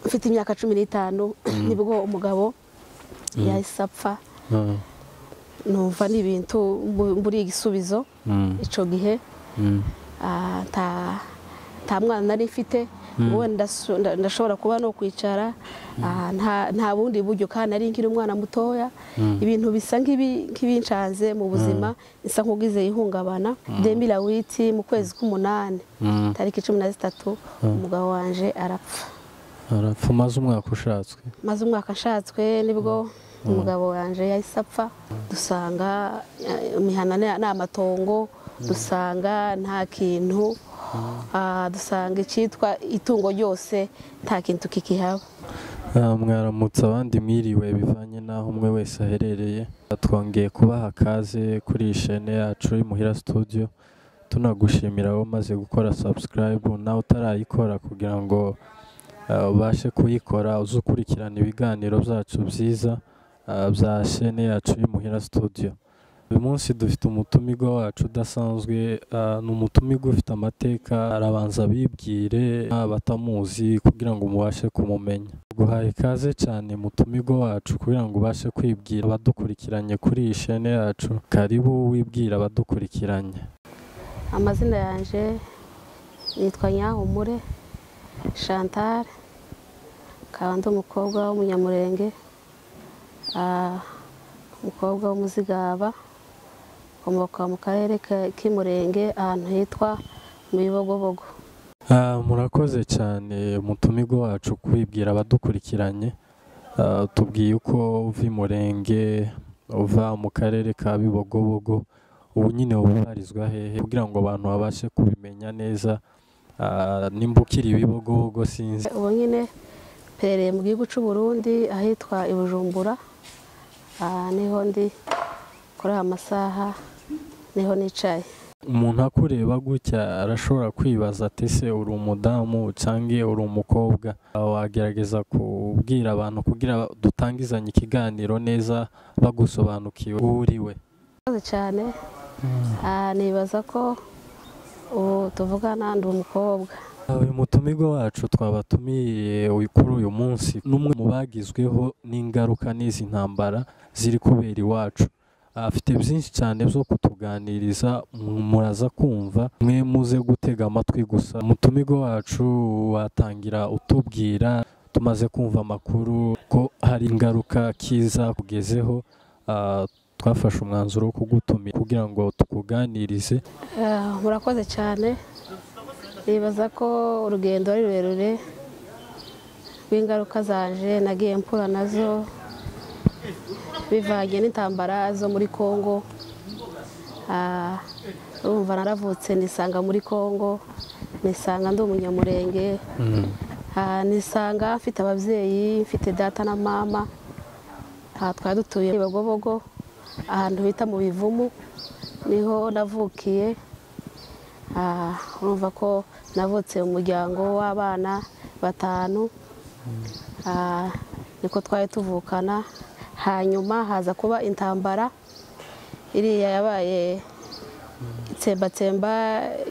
Mfite imyaka 15 nibwo umugabo yahise apfa. Numva ni ibintu mburi igisubizo ico gihe. Nta mwana nari mfite, wenda ndashobora kuba no kwicara nta bundi buryo, kandi nari nkiri umwana mutoya. Ibintu bisa nk'ibincanze mu buzima, isa nk'ugize ihungabana. 2008 mu kwezi k'umunani tariki 13 umugabo wanje arapfa. Arapfa maze umwaka ushatswe? Maze umwaka ashatswe nibwo umugabo wanje yahise apfa. Dusanga imihana n'amatongo, dusanga nta kintu, dusanga icyitwa itungo ryose nta kintu kikihaba. Mwaramutse abandi mwiriwe bivanye n'aho umwe wese aherereye. Twongeye kubaha kaze kuri chaîne yacu Imuhira Studio, tunagushimira wowe umaze gukora subscribe nawe utarayikora kugira ngo ubashe kuyikora uzukurikirana ibiganiro byacu byiza bya chaîne yacu Imuhira Studio. Uyu munsi dufite umutumirwa wacu udasanzwe, ni umutumirwa ufite amateka, arabanza bibwire abatamuzi kugira ngo mubashe kumumenya. Guhaye ikaze cyane mutumirwa wacu kugira ngo ubashe kwibwira abadukurikiranye kuri iyi chaîne yacu. Karibu wibwira abadukurikiranye. Amazina yanje nitwa Nyahumure Chantal, nkaba ndi umukobwa w'umunyamurenge, umukobwa w'umuzigaba, ukomoka mu karere k'Imurenge ahantu hitwa mu Bibogobogo. Murakoze cyane umutumirwa wacu kwibwira abadukurikiranye. Tubwiye uko uva Imurenge, uva mu karere ka Bibogobogo, ubu nyine ubarizwa hehe kugira ngo abantu babashe kubimenya neza? Nimba ukiri Bibogobogo sinzi. Ubu nyine mperereye mu gihugu cy'u Burundi ahitwa i Bujumbura, niho ndi kuri aya masaha, niho nicaye. Umuntu akureba gutya arashobora kwibaza ati ese uri umudamu cyangwa uri umukobwa? Wagerageza kubwira abantu kugira dutangizanye ikiganiro neza bagusobanukiwe uwo uriwe. Murakoze cyane. Nibaza ko ubu tuvugana ndi umukobwa. Uyu mutumirwa wacu twabatumiye kuri uyu munsi n'umwe mu bagizweho n'ingaruka n'izi ntambara ziri kubera iwacu. Afite byinshi cyane byo kutuganiriza, muraza kumva mwe muze gutega amatwi gusa. Umutumirwa wacu watangira utubwira, tumaze kumva amakuru ko hari ingaruka kiza kugezeho, twafashe umwanzuro wo kugutumira kugira ngo tukuganirize. Murakoze cyane. Nibaza ko urugendo ari rurerure rw'ingaruka zanje nagiye mpura nazo bivanye n'intambara zo muri Kongo. Urumva naravutse nisanga muri Kongo, nisanga ndi umunyamurenge, nisanga mfite ababyeyi, mfite data na mama. Twari dutuye Bibogobogo ahantu bita mu Bivumu, niho navukiye. Urumva ko navutse mu muryango w'abana 5, niko twari tuvukana. Hanyuma haza kuba intambara iriya yabaye itsembatsemba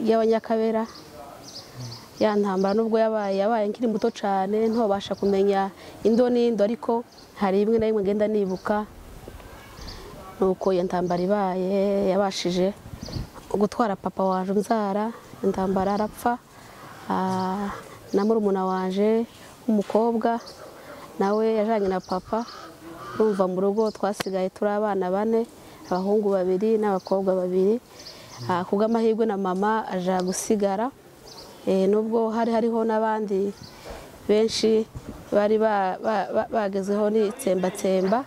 y'abanyakabera. Ya ntambara nubwo yabaye nkiri muto cyane, ntobasha kumenya indo n'indo, ariko hari imwe na imwe ngenda nibuka. Nuko iyo ntambara ibaye yabashije gutwara papa wanje umzara, intambara arapfa. Na murumuna wanje w'umukobwa nawe yajanye na papa. Urumva mu rugo twasigaye turi abana 4, abahungu 2 n'abakobwa 2. Kubw'amahirwe na mama aja gusigara, nubwo hari hariho n'abandi benshi bari bagezeho n'itsembatsemba.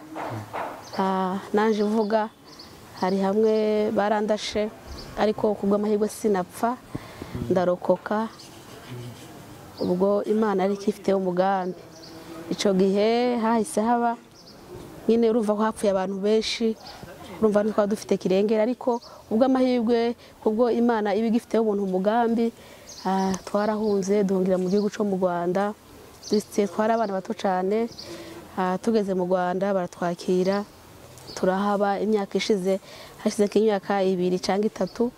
Nanje mvuga hari hamwe barandashe, ariko kubw'amahirwe sinapfa, ndarokoka. Ubwo Imana ariko ifite umugambi. Ico gihe hahise haba nyine urumva ko hapfuye abantu benshi, urumva ntitwari dufite kirengera, ariko ubw'amahirwe kubwo Imana iba igifite umuntu umugambi, twarahunze duhungira mu gihugu cyo mu Rwanda. Dufite twari abana bato cyane, tugeze mu Rwanda baratwakira, turahaba imyaka ishize, hashize nk'imyaka 2 cyangwa 3,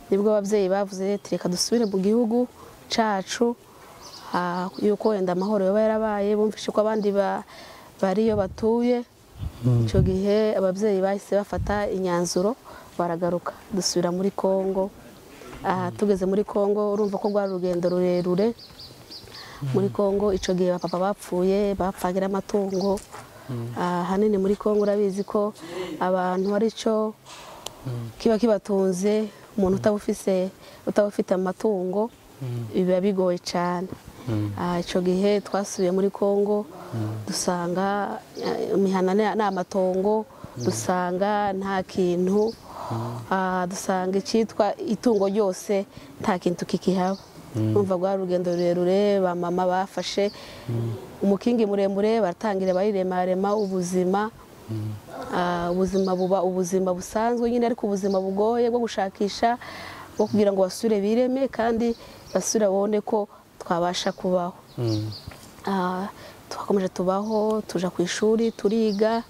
nibwo ababyeyi bavuze ati reka dusubire mu gihugu cacu. Yuko wenda amahoro yaba yarabaye, bumvishe ko abandi bariyo batuye. Icyo gihe ababyeyi bahise bafata imyanzuro baragaruka, dusubira muri Kongo. Tugeze muri Kongo urumva ko rwari urugendo rurerure. Muri Kongo icyo gihe papa bapfuye, bapfagira amatungo. Ahanini muri Kongo urabizi ko abantu ari cyo kiba kibatunze, umuntu utabufite amatungo biba bigoye cyane. Icyo gihe twasubiye muri Kongo dusanga imihana ni amatongo, dusanga nta kintu, dusanga icyitwa itungo ryose nta kintu kikihaba. Urumva rwari urugendo rurerure, ba mama bafashe umukingi muremure baratangira bariremarema ubuzima. Ubuzima buba ubuzima busanzwe nyine, ariko ubuzima bugoye bwo gushakisha, bwo kugira ngo basubire bireme kandi basubire babone ko twabasha kubaho. Twakomeje tubaho, tuja ku ishuri turiga,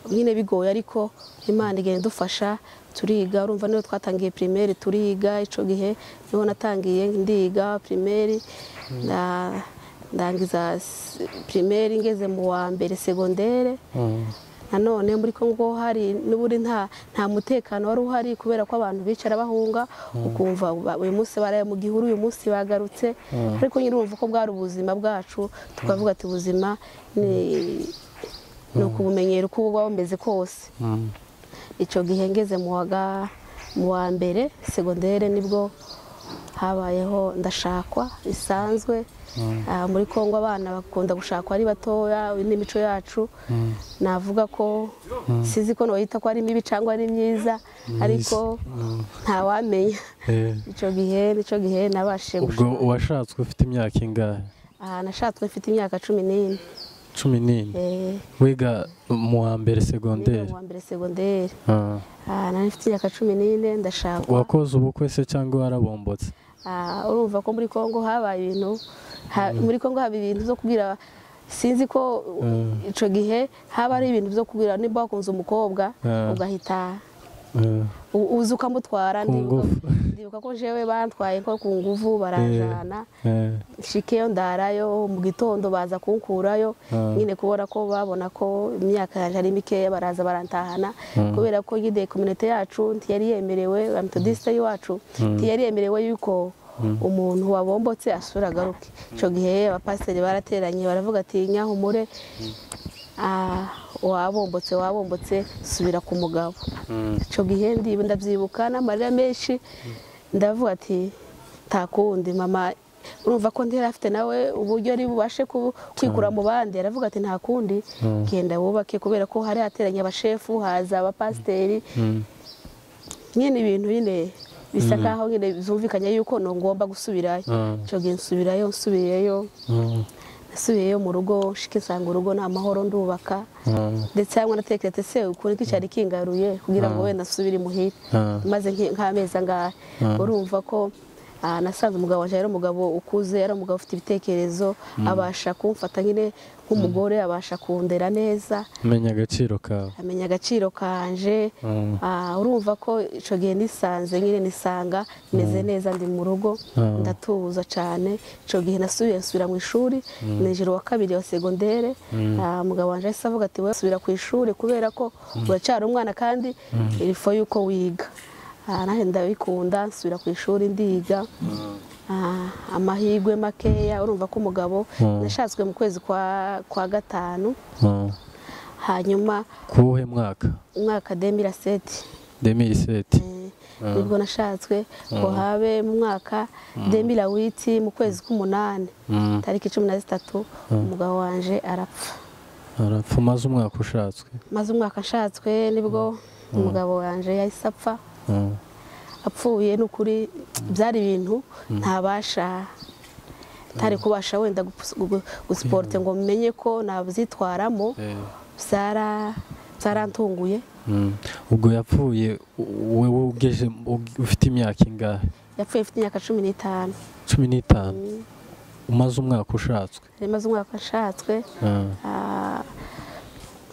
nyine bigoye ariko Imana igenda idufasha turiga. Urumva niyo twatangiye primaire turiga, ico gihe niho natangiye ndiga primaire, ndangiza primaire ngeze mu wa mbere secondaire. Nanone muri Kongo hari n'uburi nta mutekano wari uhari, kubera ko abantu bicara bahunga, ukumva uyu munsi baraye mu gihuru, uyu munsi bagarutse. Ariko nyine urumva ko bwari ubuzima bwacu, tukavuga ati ubuzima ni ukubumenyera uko buba bumeze kose. Icyo gihe ngeze mu wa mbere secondaire nibwo habayeho ndashakwa bisanzwe. Muri Kongo abana bakunda gushakwa ari batoya, n'imico yacu navuga ko sizi ko noyita ko ari mibi cyangwa ari myiza, ariko ntawamenya. Icyo gihe nabashe gushaka. Ubwo washatswe ufite imyaka ingahe? Nashatswe mfite imyaka 14. 14. Wiga mu wa mbere secondaire? Mu wa mbere secondaire. Nari mfite imyaka 14 ndashakwa. Wakoze ubukwe se cyangwa warabombotse? Urumva ko muri Kongo habaye ibintu, muri Kongo haba ibintu byo kubwira, sinzi ko ico gihe haba ari ibintu byo kubwira nimba wakunze umukobwa ugahita uza ukamutwara. Ndibuka ko jewe bantwaye ko ku nguvu barajana, nshikeyo ndarayo, mu gitondo baza kunkurayo nyine, kubona ko babona ko imyaka yanje ari mikeya, baraza barantahana. Kubera ko nyine community yacu ntiyari yemerewe, Methodiste yacu ntiyari yemerewe yuko umuntu wabombotse asura agaruke. Ico gihe abapasiteri barateranye baravuga ati nyahumure, wabombotse subira ku mugabo. Ico gihe ndabyibuka n'amarira menshi, ndavuga ati nta kundi mama, urumva ko ntiyari afite nawe uburyo ari bubashe kwikura mu bandi. Aravuga ati nta kundi, genda wubake, kubera ko hari hateranye abashefu, haza abapasiteri, nyine ibintu nyine bisa nkaho nyine bizumvikanye yuko ngomba gusubirayo. Ico gihe nsubirayo, nsubiyeyo mu rugo, nshike nsanga urugo nta mahoro, ndubaka. Ndetse hamwe natekereza se ukuntu cyari kingaruye kugira ngo wenda nsubire imuhira, maze nk'amezi angahe. Urumva ko nasanze umugabo wanje yari umugabo ukuze, yari umugabo ufite ibitekerezo, abasha kumfata nyine nk'umugore, abasha kundera neza, amenya agaciro kawe, amenya agaciro kanje. Urumva ko ico gihe nisanze nyine nisanga meze neza, ndi mu rugo ndatuza cyane. Ico gihe nasubiye nsubira mu ishuri, nijoro wa kabiri wa secondaire. Umugabo wanje ahise avuga ati we subira ku ishuri kubera ko uracyari umwana kandi ilifo yuko wiga. Nahe ndabikunda, nsubira ku ishuri ndiga. Amahirwe makeya, urumva ko umugabo nashatswe mu kwezi kwa gatanu. Hanyuma kuwuhe mwaka? Umwaka 2007. 2007. Nibwo nashatswe, ko habe mu mwaka 2008 mu kwezi k'umunani tariki 13 umugabo wanje arapfa. Arapfa. Maze umwaka ushatswe? Maze umwaka ashatswe nibwo umugabo wanje yahise apfa. Apfuye n'ukuri byari ibintu ntabasha, ntari kubasha wenda gusiporte ngo menye ko nabyitwaramo, byarantunguye. Ubwo yapfuye wewe ugeje ufite imyaka ingahe? Yapfuye ufite imyaka 15. 15. Umaze umwaka ushatswe? Maze umwaka ashatswe.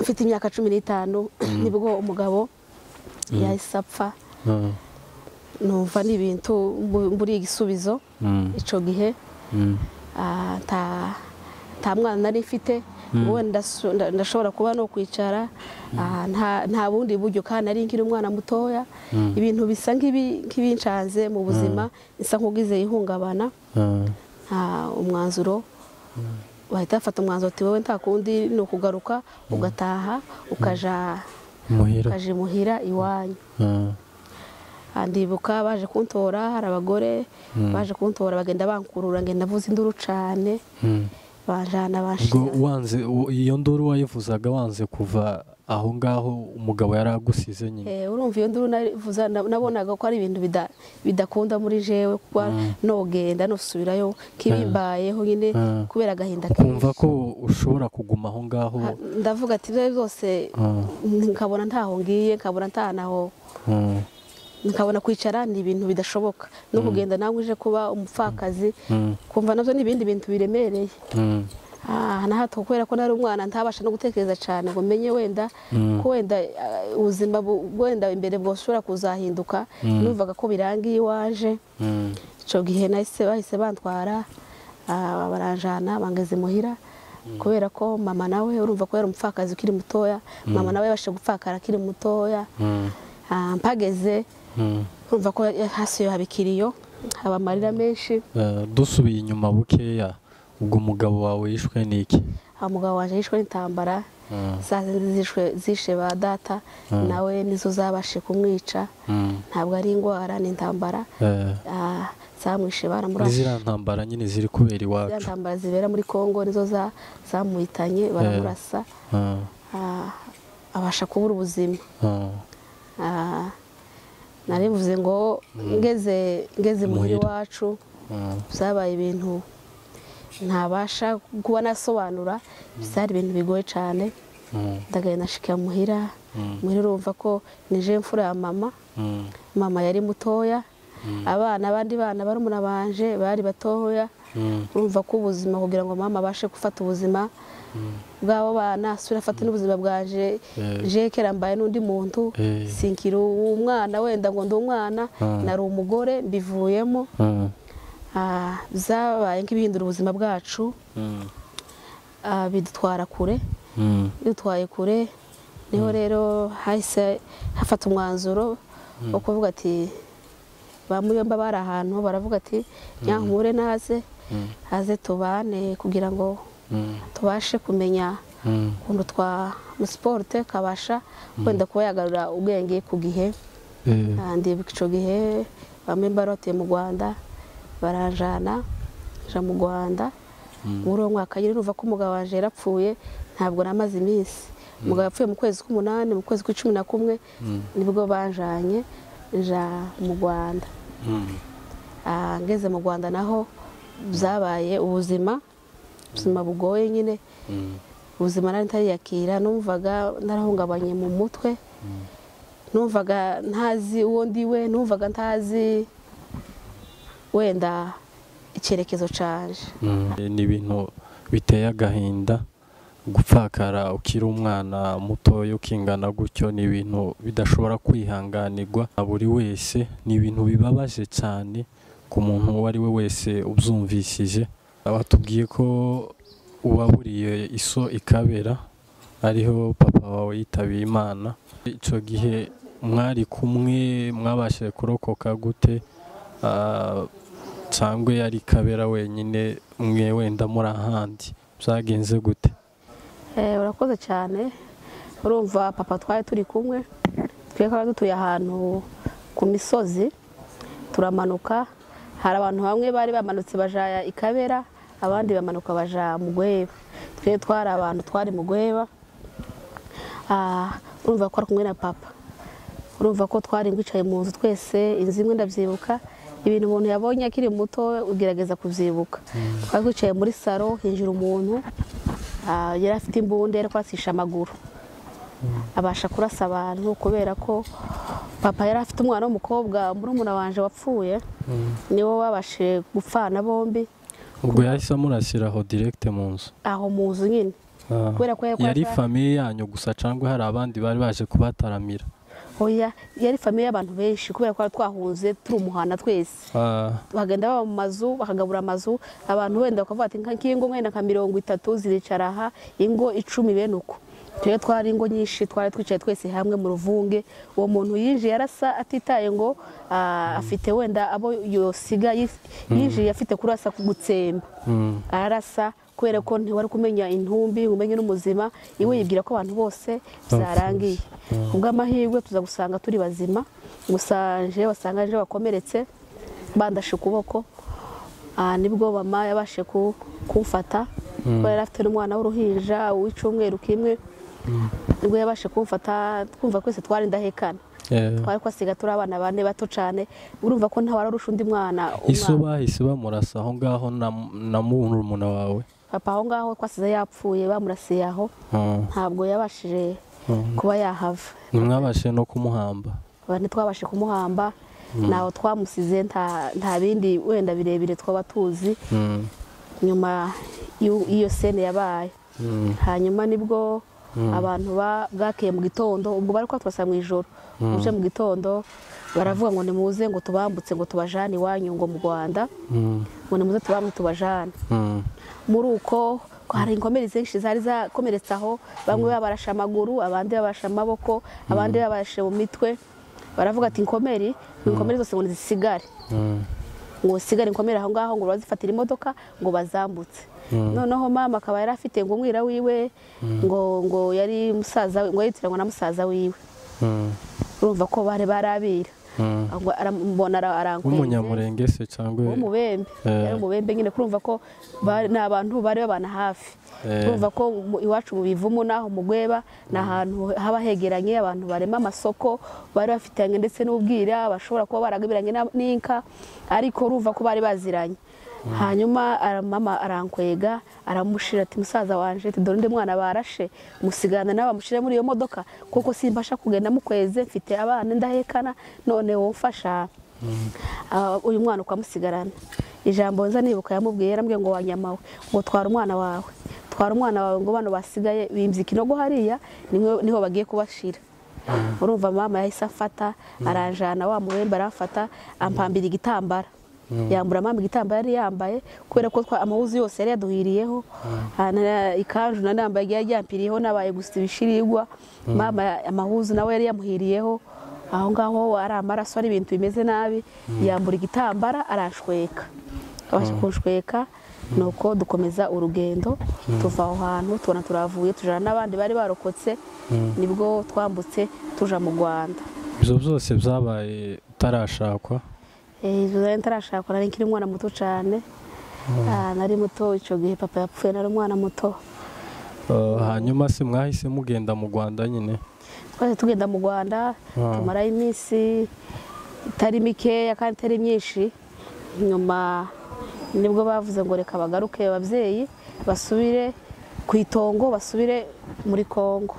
Mfite imyaka 15 nibwo umugabo yahise apfa. Numva ni ibintu mburi igisubizo. Ico gihe Nta mwana nari mfite, wenda ndashobora kuba no kwicara, nta bundi buryo, kandi nari nkiri umwana mutoya. Ibintu bisa nk'ibincanze mu buzima, nsa nk'ugize ihungabana. Umwanzuro bahita bafata umwanzuro ati wowe nta kundi ni ukugaruka ugataha ukaja imuhira iwanyu. Ndibuka baje kuntora, hari abagore baje kuntora bagenda bankurura, ngenda navuza induru cyane, banjana banshira. Wanze iyo nduru wayivuzaga wanze kuva aho ngaho umugabo yaragusize nyine? Urumva iyo nduru navuza nabonaga ko ari ibintu bidakunda muri jewe, kuba nogenda nosubirayo kibimbayeho nyine kubera agahinda kenshi. Ukumva ko ushobora kuguma aho ngaho? Ndavuga ati ibyo byose nkabona ntaho ngiye, nkabona ntanaho, nkabona kwicara ni ibintu bidashoboka, no kugenda nawe uje kuba umupfakazi kumva nabyo ni ibindi bintu biremereye. Na hato kubera ko nari umwana ntabasha no gutekereza cyane ngo menye wenda ko wenda ubuzima wenda imbere bwoshobora kuzahinduka. Numvaga ko birangiye iwaje. Ico gihe nahise bahise bantwara, baranjana bangeze muhira, kubera ko mama nawe urumva ko yari umupfakazi ukiri mutoya, mama nawe yabashe gupfakara akiri mutoya. Mpageze urumva ko hasi habikiriyo haba amarira menshi. Dusubiye inyuma bukeya, ubwo umugabo wawe yishwe n'iki? Umugabo waje yishwe n'intambara, zishe ba data, nawe nizo zabashe kumwica. Ntabwo ari indwara, ni intambara zamwishe, baramurashe. Ziriya ntambara nyine ziri kubera iwacu, ziriya ntambara zibera muri Kongo nizo zamuhitanye, baramurasa abasha kubura ubuzima. Narivuze ngo ngeze muhira iwacu byabaye ibintu ntabasha kuba nasobanura, byari ibintu bigoye cyane. Ndagenda nashika muhira, muhira urumva ko nije mfura ya mama. Mama yari mutoya, abana abandi bana barumuna banje bari batoya. Urumva ko ubuzima kugira ngo mama abashe gufata ubuzima bw'abo bana, asubira afate n'ubuzima bwanje. Je kera mbaye n'undi muntu, sinkiri umwana wenda ngo ndi umwana, nari umugore mbivuyemo. Byabaye nk'ibihindura ubuzima bwacu, bidutwara kure, bidutwaye kure. Niho rero hahise hafata umwanzuro wo kuvuga ati bamuyomba bari ahantu, baravuga ati nyankure naze haze tubane kugira ngo tubashe kumenya ukuntu twa musiporte kabasha wenda kuba yagarura ubwenge ku gihe. Ndibuka ico gihe bamwe bari mu Rwanda baranjana nja mu Rwanda muri uwo mwaka nyine. Urumva ko umugabo wanje yarapfuye, ntabwo namaze iminsi. Umugabo yapfuye mu kwezi k'umunani, mu kwezi kw'icumi na kumwe nibwo banjanye nja mu Rwanda. Ngeze mu Rwanda naho byabaye ubuzima bugoye nyine. Ubuzima nari ntariyakira, numvaga narahungabanye mu mutwe, numvaga ntazi uwo ndiwe, numvaga ntazi wenda icyerekezo canje. Ni ibintu biteye agahinda gupfakara ukiri umwana mutoya ukingana gutyo, ni ibintu bidashobora kwihanganirwa na buri wese, ni ibintu bibabaje cyane ku muntu uwo ari we wese ubyumvishije. Batubwiye ko uwaburiye iso ikabera ariho papa wawe yitabiye Imana. Icyo gihe mwari kumwe, mwabashije kurokoka gute? Cyangwa yari Kabera wenyine, mwe wenda muri ahandi, byagenze gute? Urakoze cyane. Urumva papa twari turi kumwe, twari dutuye ahantu ku misozi, turamanuka. Hari abantu bamwe bari bamanutse baja ikabera, abandi bamanuka baja mu Gweba. Twe twari abantu twari mu Gweba. Urumva ko ari kumwe na papa. Urumva ko twari ngwicaye mu nzu twese, inzu imwe ndabyibuka. Ibintu umuntu yabonye akiri muto ugerageza kuvyibuka. Twari twicaye muri saro, hinjira umuntu yari afite imbunda, yari kwasisha amaguru, abasha kurasa abantu. Kubera ko papa yari afite umwana w'umukobwa, murumuna wanje wapfuye, niwo babashe gupfana bombi. Ubwo yahise amurasira aho direct mu nzu? Aho mu nzu nyine. Kubera ko yari famille yanyu gusa cyangwa hari abandi bari baje kubataramira? Oya, yari famille y'abantu benshi kubera ko twahunze turi umuhana twese. Bagenda baba mu mazu, bakagabura amazu, abantu wenda bakavuga ati nk'ingo wenda nka 30 ziricara aha, ingo 10 bene uko. Twe twari ingo nyinshi, twari twicaye twese hamwe mu ruvunge. Uwo muntu yinjiye arasa atitaye ngo afite wenda abo yosiga, yinjiye afite kurasa kugutsemba. Arasa kubera ko ntiwari kumenya intumbi, umenye n'umuzima, iwe yibwira ko abantu bose byarangiye. Ubwo amahirwe tuza gusanga turi bazima, gusa basanga je bakomeretse bandashe ukuboko. Nibwo mama yabashe kumfata, kuko yari afite n'umwana w'uruhinja w'icumweru kimwe. Nibwo yabashe kumfata, twumva kwese twari ndahekana. Twari kwasiga turi abana bane bato cyane, urumva ko nta wararusha undi mwana. Iso bahise bamurasa aho ngaho na murumuna wawe? Papa aho ngaho kwasize yapfuye, bamurasiye aho. Ntabwo yabashije kuba yahava. Nimwabashe no kumuhamba? Ntitwabashe kumuhamba, naho twamusize nta bindi wenda birebire twaba tuzi. Nyuma iyo sene yabaye, hanyuma nibwo abantu bwakeye mu gitondo, ubwo bari kwatwasa mu ijoro, uje mu gitondo baravuga ngo nimuze ngo tubambutse ngo tubajane iwanyu ngo mu Rwanda, ngo nimuze tubambutse tubajane. Muri uko hari inkomere zenshi zari zakomeretse aho, bamwe babarasha amaguru, abandi babarasha amaboko, abandi babarashe mu mitwe. Baravuga ati inkomere zose ngo zisigare, ngo sigare inkomere aho ngaho, ngo bazifatira imodoka ngo bazambutse. Noneho mama akaba yari afite ngo umwira wiwe, ngo yari musaza, ngo yitiranywa na musaza wiwe. Urumva ko bari barabira. Ngo arambona arankweze. Umunyamurenge se cyangwa umubembe? Yari umubembe nyine, kurumva ko ni abantu bari babana hafi. Urumva ko iwacu mu Bivumu naho mu Gweba ni ahantu haba hegeranye, abantu barema amasoko, bari bafitanye ndetse n'ubwira, bashobora kuba baragabiranye n'inka, ariko urumva ko bari baziranye. Hanyuma mama arankwega, aramushira ati musaza wanje, ati dore undi mwana barashe, musigana nawe bamushire muri iyo modoka, kuko simbasha kugenda mukweze, mfite abana ndahekana, none womfasha uyu mwana ukamusigarana. Ijambo nza nibuka yamubwiye, yarambwiye ngo wanyamawe, ngo twara umwana wawe, twara umwana wawe, ngo bano basigaye bimvye ikinogo hariya niho bagiye kubashira. Urumva mama yahise afata aranjana wa mubembe, arafata ampambira igitambara. Yambura mama igitambara yari yambaye, kubera ko amahuzu yose yari yaduhiriyeho, ikanju nambaye yari yampiriyeho, nabaye gusa ibishirigwa. Mama amahuzu nawe yari yamuhiriyeho, aho ngaho ari amaraso, ari ibintu bimeze nabi. Yambura igitambara arashweka, abasha kunshweka, nuko dukomeza urugendo tuva aho hantu, tubona turavuye tujana n'abandi bari barokotse, nibwo twambutse tuja mu Rwanda. Ibyo byose byabaye utarashakwa? Ibyo ntarashakwa, nari nkiri umwana muto cyane. Nari muto icyo gihe papa yapfuye, nari umwana muto. Hanyuma se mwahise mugenda mu Rwanda nyine? Twahise tugenda mu Rwanda, tumarayo iminsi itari mikeya kandi itari myinshi. Nyuma nibwo bavuze ngo reka bagaruke ababyeyi basubire ku itongo, basubire muri Kongo.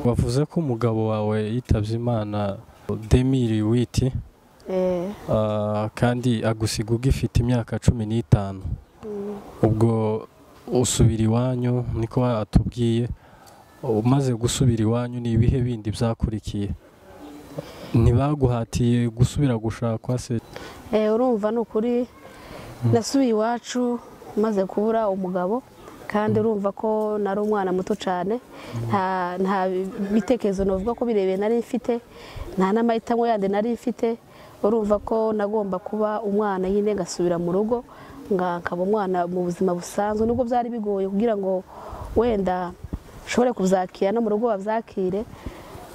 Wavuze ko umugabo wawe yitabye Imana Demiri Witi, kandi agusiga ugifite imyaka 15. Ubwo usubira iwanyu, niko atubwiye. Umaze gusubira iwanyu ni ibihe bindi byakurikiye? Ntibaguhatiye gusubira gushakwa se? Urumva ni ukuri nasubiye iwacu maze kubura umugabo, kandi urumva ko nari umwana muto cyane, nta bitekerezo novuga ko birebeye nari mfite, nta n'amahitamo yandi nari mfite. Urumva ko nagomba kuba umwana nyine ngasubira mu rugo, nkaba umwana mu buzima busanzwe, nubwo byari bigoye kugira ngo wenda nshobore kubyakira no mu rugo babyakire.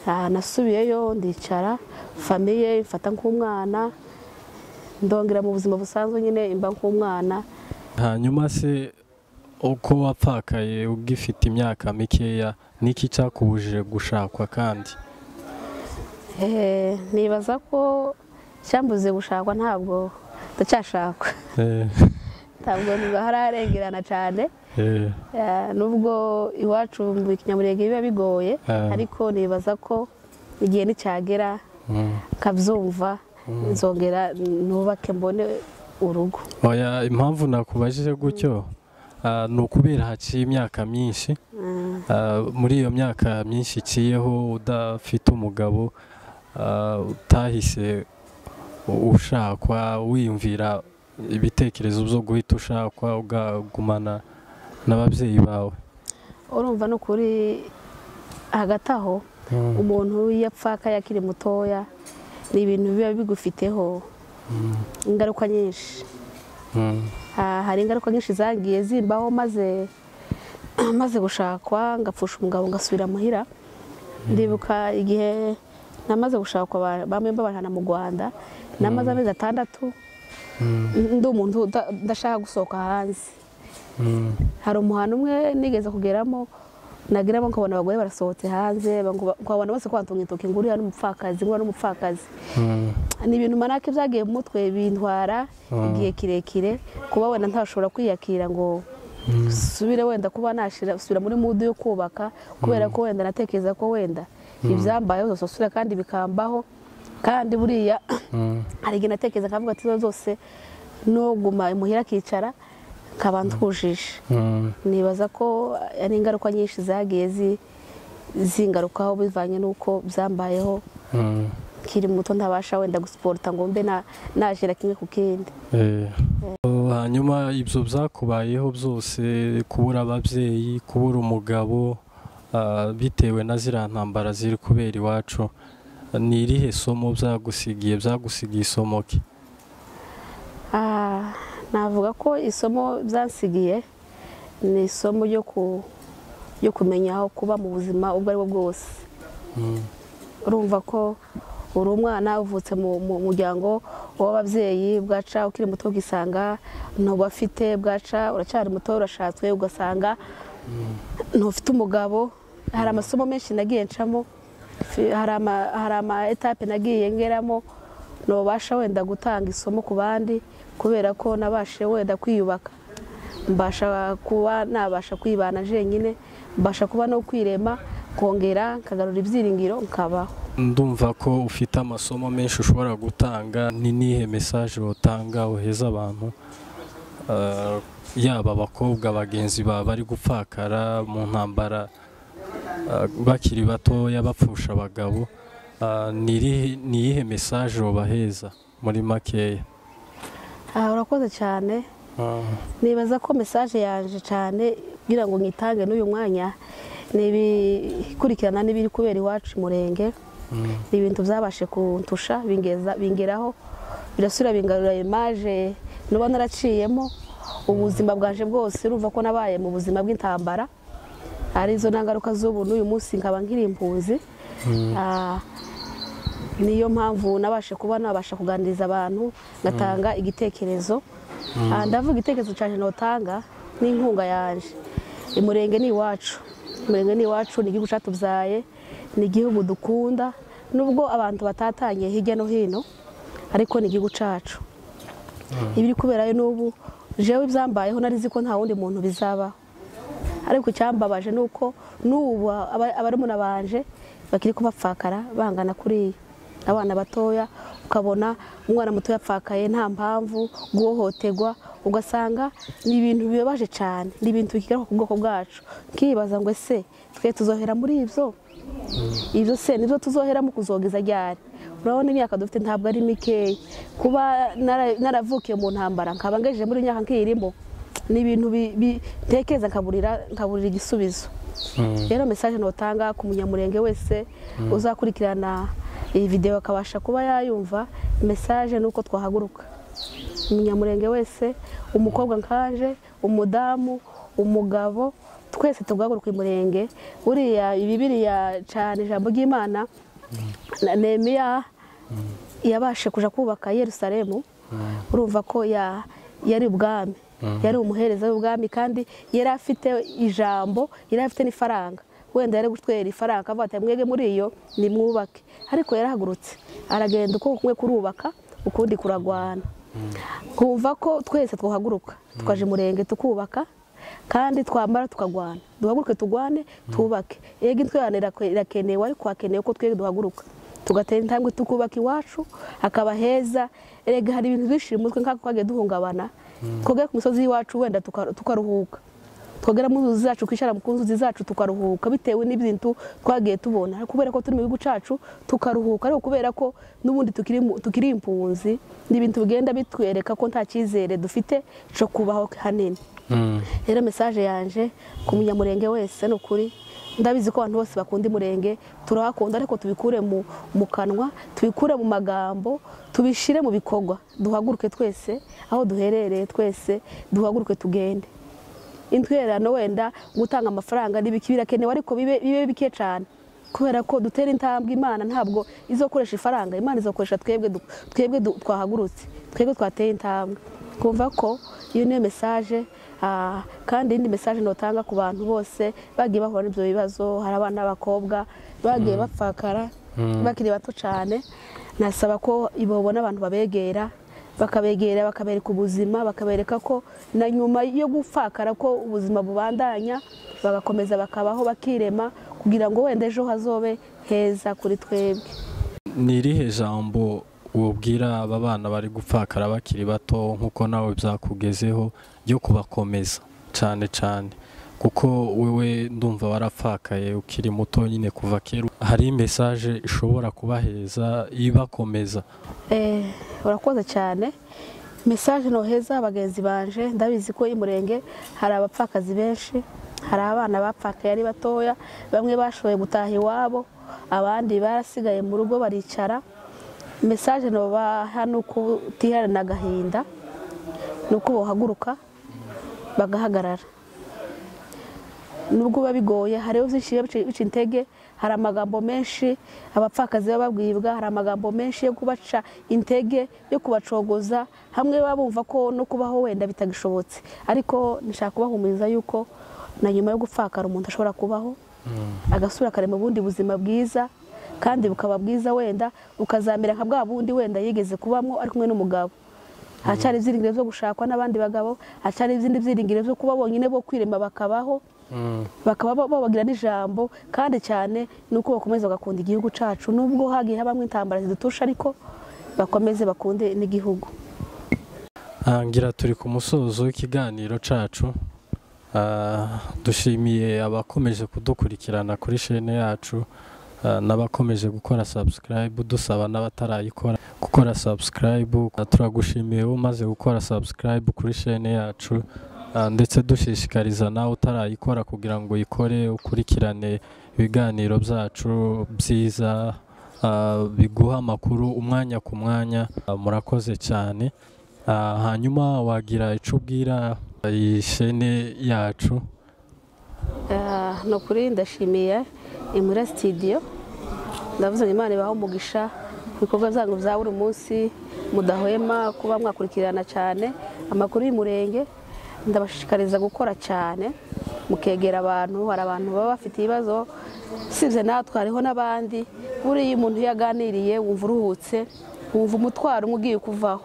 Nasubiyeyo ndicara, famiye mfata nk'umwana, ndongera mu buzima busanzwe nyine imba nk'umwana. Hanyuma se uko wapfakaye ugifite imyaka mikeya, niki cyakubujije gushakwa kandi? Nibaza ko cyambuze gushakwa, ntabwo ndacyashakwa. Ntabwo hararengerana cyane. Nubwo iwacu mu Kinyamurenge biba bigoye, ariko nibaza ko igihe nicyagera nkabyumva, nzongera nubake mbone urugo. Oya, impamvu nakubajije gutyo ni ukubera haciye imyaka myinshi. Muri iyo myaka myinshi iciyeho udafite umugabo, Utahise ushakwa wiyumvira ibitekerezo byo guhita ushakwa ugagumana n'ababyeyi bawe? Urumva no kuri hagati aho umuntu yapfaka yakiri mutoya ni ibintu biba bigufiteho ingaruka nyinshi. Hari ingaruka nyinshi zagiye zimbaho maze gushakwa ngapfusha umugabo ngasubira muhira. Ndibuka igihe namaze gushakwa bamwe babana mu Rwanda, namaze amezi 6 ndi umuntu ndashaka gusohoka hanze. Hari umuhano umwe nigeze kugeramo, nageramo nkabona abagore barasohotse hanze, nkabona bose ko bantunga intoki ngo uriya n'umupfakazi, ngo n'umupfakazi. Ni ibintu manake byagiye mu mutwe bintwara igihe kirekire kuba wenda ntashobora kwiyakira ngo subire wenda kuba nashira subira muri mudu yo kubaka, kubera ko wenda natekereza ko wenda ibyambayeho zose kandi bikambaho. Kandi buriya hari igihe natekereza nkavuga ati zose no guma imuhira akicara nkabantujije. Nibaza ko ari ingaruka nyinshi zagiye zingarukaho bivanye n'uko byambayeho kiri muto ntabasha wenda gusiporta ngo mbe najera kimwe ku kindi. Hanyuma ibyo byakubayeho byose, kubura ababyeyi, kubura umugabo, bitewe na ziriya ntambara ziri kubera iwacu, ni irihe somo byagusigiye isomo ki? Navuga ko isomo byansigiye ni isomo ryo kumenya aho kuba mu buzima ubwo ari bwo bwose. Urumva ko uri umwana uvutse mu muryango w'ababyeyi, bwaca ukiri muto ugisanga ntubafite, bwaca uracyari muto urashatswe ugasanga ntufite umugabo. Hari amasomo menshi nagiye ncamo, hari ama etape nagiye ngeramo nobasha wenda gutanga isomo ku bandi, kubera ko nabashe wenda kwiyubaka, mbasha kuba nabasha kwibana jenyine, mbasha kuba no kwirema, kongera nkagarura ibyiringiro nkabaho. Ndumva ko ufite amasomo menshi ushobora gutanga. Ni nihe message utanga uheza abantu, yaba abakobwa bagenzi baba bari gupfakara mu ntambara bakiri batoya bapfusha abagabo, ni iyihe message ubaheza muri makeya? Urakoze cyane. Nibaza ko message yanje cyane kugira ngo nyitange n'uyu mwanya ni ibikurikirana n'ibiri kubera iwacu Murenge. Ni ibintu byabashe kuntusha bingeraho birasubira bingarura image nuba naraciyemo ubuzima bwanje bwose. Urumva ko nabaye mu buzima bw'intambara, arizo nangaruka z'ubu n'uyu munsi nkaba nkiri impunzi. Niyo mpamvu nabashe kuba nabasha kuganiriza abantu ngatanga igitekerezo. Ndavuga igitekerezo cyane notanga n'inkunga yanje. Imurenge ni iwacu, Umurenge ni iwacu, ni igihugu cyatubyaye, ni igihugu dukunda nubwo abantu batatanye hirya no hino, ariko ni igihugu cyacu. Ibiri kuberayo n'ubu jewe ibyambayeho narizi ko nta wundi muntu bizabaho, ariko icyambabaje nuko n'ubu abarumuna banje bakiri kubapfakara bangana kuriya, abana batoya, ukabona umwana muto yapfakaye nta mpamvu, guhohoterwa, ugasanga ni ibintu bibabaje cyane, ni ibintu bikigaruka ku bwoko bwacu. Nkibaza ngo ese twe tuzohera muri ibyo? Ibyo se nibyo tuzohera mu kuzogeza ryari? Urabona imyaka dufite ntabwo ari mikeya. Kuba naravukiye mu ntambara nkaba ngejeje muri imyaka nkirimo, ni ibintu bitekeza nkaburira igisubizo. Rero message notanga ku munyamurenge wese uzakurikirana iyi video akabasha kuba yayumva, message nuko twahaguruka. Umunyamurenge wese, umukobwa nkaje, umudamu, umugabo, twese tugahaguruka Umurenge. Buriya Bibiliya cyane ijambo ry'Imana, Nehemiya yabashe kuja kubaka Yerusalemu. Urumva ko yari ubwami, yari umuhereza w'ubwami, kandi yari afite ijambo, yari afite n'ifaranga. Wenda yari gutwera ifaranga akavuga ati mwege muri iyo nimwubake, ariko yarahagurutse aragenda uko kumwe kurubaka ukundi kuragwana. Kumva ko twese twahaguruka tukaje Murenge tukubaka, kandi twambara tukagwana, duhaguruke tugwane tubake. Yego intwerane irakenewe, ariko hakenewe ko twege duhaguruka tugatera intambwe tukubaka iwacu hakaba heza. Erega hari ibintu byinshi mu mutwe nk'ako twagiye duhungabana, twogera ku misozi y'iwacu wenda tukaruhuka, Twagera mu nzu zacu, kwicara mu nzu zacu tukaruhuka bitewe n'ibintu twagiye tubona, kubera ko turi mu gihugu cacu tukaruhuka, ariko kubera ko n'ubundi tukiri impunzi, n'ibintu bigenda bitwereka ko nta cyizere dufite cyo kubaho hanini. Rero message yanje ku munyamurenge wese ni ukuri, ndabizi ko abantu bose bakunda Imurenge, turahakunda, ariko tubikure mu kanwa, tubikure mu magambo, tubishire mu bikorwa. Duhaguruke twese aho duherereye, twese duhaguruke tugende. Intwererano wenda gutanga amafaranga n'ibiki birakenewe, ariko bibe bike cyane, kubera ko dutera intambwe. Imana ntabwo izokoresha ifaranga, Imana izokoresha twebwe twahagurutse, twebwe twateye intambwe. Kumva ko iyo niyo message. Kandi indi message notanga ku bantu bose bagiye bahura n'ibyo bibazo, hari abana b'abakobwa bagiye bapfakara bakiri bato cyane, nasaba ko ibobona abantu babegera, bakabegera, bakabereka ubuzima, bakabereka ko na nyuma yo gupfakara ko ubuzima bubandanya, bagakomeza bakabaho bakirema, kugira ngo wenda ejo hazobe heza kuri twebwe. Ni irihe jambo wobwira aba bana bari gupfakara bakiri bato nkuko nawe byakugezeho, ryo kubakomeza cyane cyane, kuko wewe ndumva warapfakaye ukiri muto nyine kuva kera, hari message ishobora kubaheza ibakomeza? Urakoze cyane. Message noheza bagenzi banje, ndabizi ko Imurenge hari abapfakazi benshi, hari abana bapfakaye ari batoya, bamwe bashoboye gutaha iwabo, abandi barasigaye mu rugo baricara. Message nobaha nuko utiherana agahinda, nuko bohaguruka bagahagarara. Nubwo babigoye, hariho byinshi bica intege, hari amagambo menshi abapfakazi bababwibwa, hari amagambo menshi yo kubaca intege, yo kubacogoza, hamwe babumva ko no kubaho wenda bitagishobotse. Ariko nshaka kubahumuriza yuko na nyuma yo gupfakara umuntu ashobora kubaho, agasura karema ubundi buzima bwiza, kandi bukaba bwiza, wenda ukazamera nka bwa bundi wenda yigeze kubamo ari kumwe n'umugabo. Hacyari ibyiringiro byo gushakwa n'abandi bagabo, hacyari izindi byiringiro byo kuba bonyine bo kwirema bakabaho, bakaba babagira n'ijambo. Kandi cyane nuko bakomeza bagakunda igihugu cacu, nubwo hagiye habamwe intambara zidutusha, ariko bakomeze bakunde n'igihugu. Ngira turi ku musozo w'ikiganiro cacu. Dushimiye abakomeje kudukurikirana kuri chaîne yacu, n'abakomeje gukora subscribe, dusaba n'abatarayikora gukora subscribe. Turagushimiye umaze gukora subscribe kuri chaîne yacu, ndetse dushishikariza nawe utarayikora kugira ngo uyikore, ukurikirane ibiganiro byacu byiza biguha amakuru umwanya ku mwanya. Murakoze cyane. Hanyuma wagira icyo ubwira iyi chaîne yacu? No kuri ndashimiye Imuhira Studio, ndavuze ngo Imana ibahe umugisha ku bikorwa byanyu bya buri munsi, mudahwema kuba mwakurikirana cyane amakuru y'Umurenge. Ndabashishikariza gukora cyane, mukegera abantu, hari abantu baba bafite ibibazo, sivye natwe hariho n'abandi. Buriya umuntu yaganiriye wumva uruhutse, wumva umutwaro umwe ugiye kuvaho.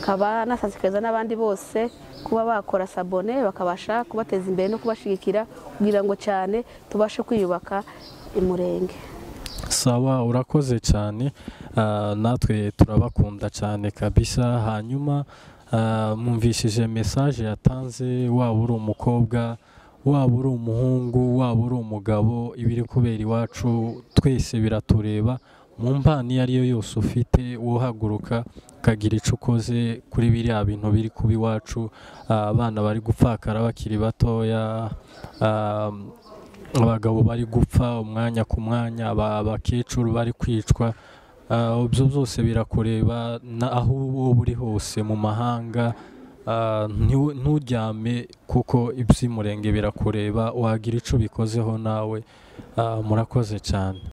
Kaba nasasikaza n'abandi bose kuba bakora sabone, bakabasha kubateza imbere no kubashigikira, kugira ngo cyane tubashe kwiyubaka Imurenge. Sawa, urakoze cyane. Natwe turabakunda cyane kabisa. Hanyuma mwumvishije message yatanze, waba uri umukobwa, waba uri umuhungu, waba uri umugabo, ibiri kubera iwacu twese biratureba. Mu mpano iyo ariyo yose ufite, wohaguruka ukagira icyo ukoze kuri biriya bintu biri kuba iwacu. Abana bari gupfakara bakiri batoya, abagabo bari gupfa umwanya ku mwanya, abakecuru bari kwicwa, ibyo byose birakureba. Aho wowe uri hose mu mahanga, nturyame, kuko iby'Umurenge birakureba, wagira icyo ubikozeho nawe. Murakoze cyane.